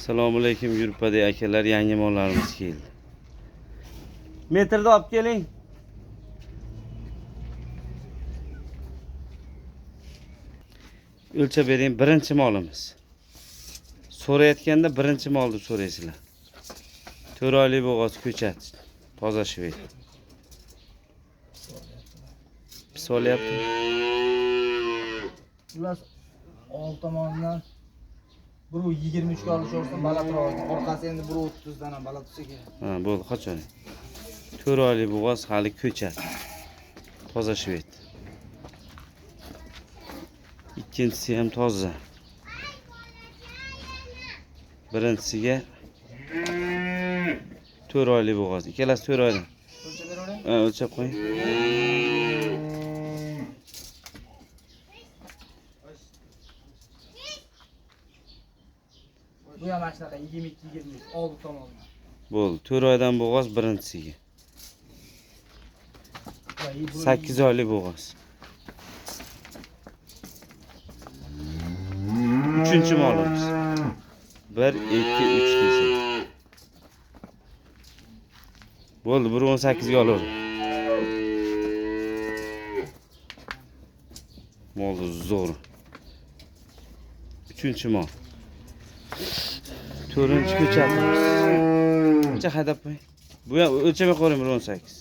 Assalomu alaykum yurpadek akalar, yangi mollarimiz keldi. Metrda olib keling. O'lchab bering birinchi molimiz. So'rayotganda birinchi mol deb so'raysizlar. 4 oylik bo'g'oz ko'chat, toza shved. Pis olyapti. Ular old tomonidan 1.23 ga olishaversin, balandroq. Orqasi endi 1.30 dan ham baland bo'lsa kerak. Ha, bo'ldi, qoching. 4 oylik bo'g'oz hali ko'chat. Toza shved. Ikkinchisi ham toza. Birinchisiga 4 oylik bo'g'oz. Ikkalasi 4 oydan. O'lchab beravering. Ha, o'lchab qo'ying. Bu ham mana shunaqa 22-23 oldi tomonidan. Bo'ldi. 4 oydan bo'g'oz birinchisiga. 8 oylik bo'g'oz. Uchinchi molimiz. 1 2 3 desak. Bo'ldi, 1.18 ga olavering. Molni zo'r. Uchinchi mol. To'rtinchi ko'chatimiz. Qancha haydab qo'ying. Bu ham o'lchamay qo'ying 1.18.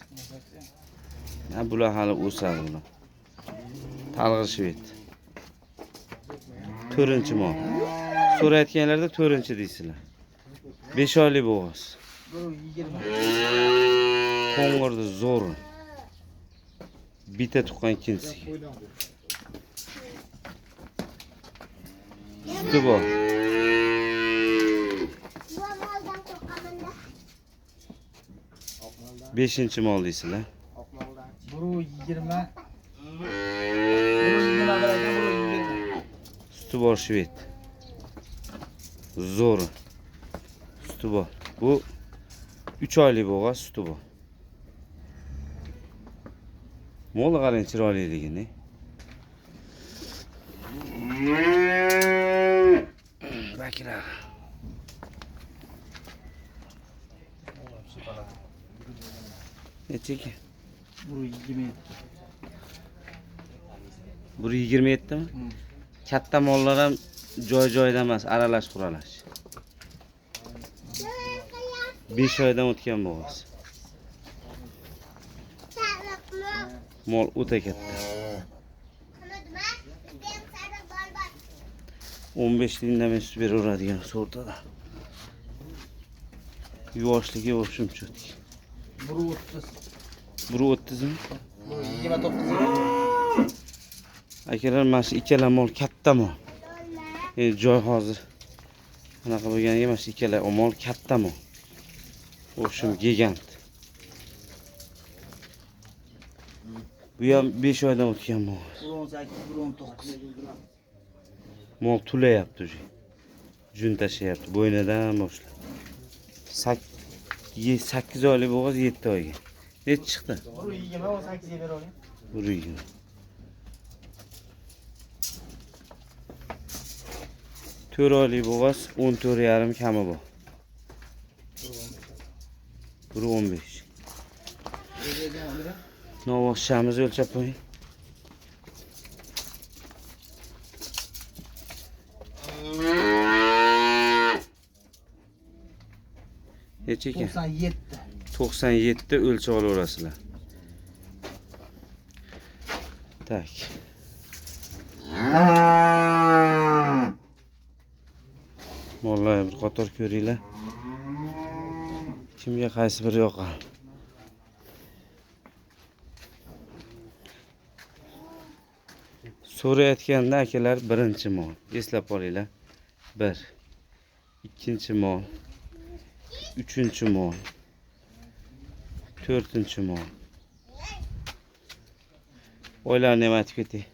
Ha, bular hali o'sadi bular. Talg'ir shved. To'rtinchi mol. So'rayotganlarda to'rtinchi deysizlar. 5 oylik bo'g'oz. 1.20. Qo'ng'irni zo'ri. Bitta tuqqan ikkinchisi. Suti bor. 5-chi mol deysizlar. 1.20. 1.21. Suti bor shved. Zo'ri. Suti bor. Bu 3 oylik bo'g'oz, suti bor. Mol qarang chiroyliligini. Bakira. Necha ekan? 1.27. 1.27 mi? Katta mollar ham joy-joyida emas, aralash quralash. 5 oydan o'tgan bo'g'oz. Mol o'ta katta. 15 dindan sut beraveradigan so'rtada. Yuvoshligi o'xshim cho'tki. 1.30. 1.30 mi? 1.29. Akalar, mana shu ikkala mol katta mol. Joy hozir anaqa bo'lganiga mana shu ikkala mol katta mol. O'xshim gigant. Bu ham 5 oydan o'tgan mol. 1.18, 1.19. Mol tulayapti уже. Jun tashlayapti bo'ynidan boshlab. 8 oylik bo'g'oz 7 oyga. Necha chiqdi? 1.20, 18 ga beravering. 1.20. 4 oylik bo'g'oz 14.5 kami bor. 1.15. Novvoshchamizni o'lchab qo'ying. Necha ekan? 97. 97 o'lchab olaverasizlar. Tak. Mollar bir qator ko'ringlar. Kimga qaysi biri yoqadi? So'rayotganda akalar birinchi mol. Eslab qolinglar. 1. Ikkinchi mol. Uchinchi mol. To'rtinchi mol. Oylarni ham aytib ketay.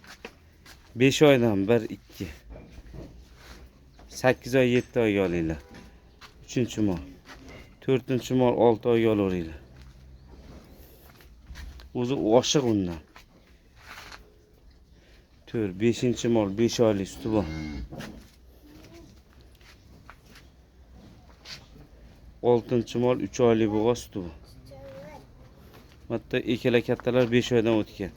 5 oydan 1 2. 8 oy 7 oyga olinglar. Uchinchi mol. To'rtinchi mol 6 oyga olaveringlar. O'zi oshiq undan. 4 5-chi mol 5 oylik suti bor. Oltinchi mol 3 oylik bo'g'a, suti bu. Hatto ikkala kattalar 5 oydan o'tgan.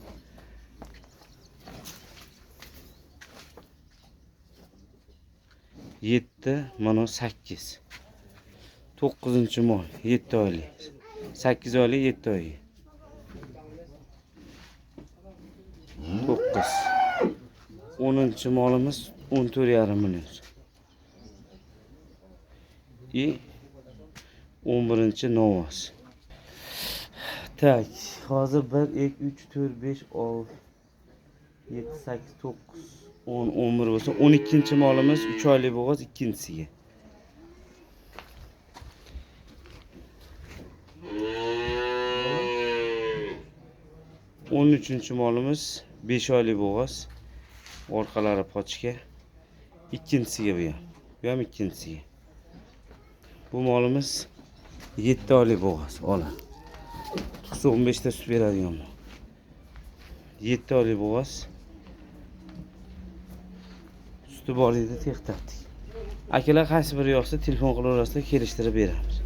Yetti, mana 8. To'qqizinchi mol 7 oylik. 8 oylik, 7 oylik. 9. 10 molimiz 14,5 million. И 11 novoz. Так, hozir 1 2 3 4 5 6 7 8 9 10 11 bo'lsa, 12 molimiz 3 oylik bo'g'oz ikkinchisiga. 13 molimiz 5 oylik bo'g'oz. Orqalari pochka. Ikkinchisiga bu ham. Bu ham ikkinchisiga. Bu molimiz 7 oylik bo'g'oz, ola. 15 ta sut beradigan mol. 7 oylik bo'g'oz. Suti bor edi, to'xtatdik. Akalar qaysi biri yoqsa telefon qilaverasizlar, kelishtirib beramiz.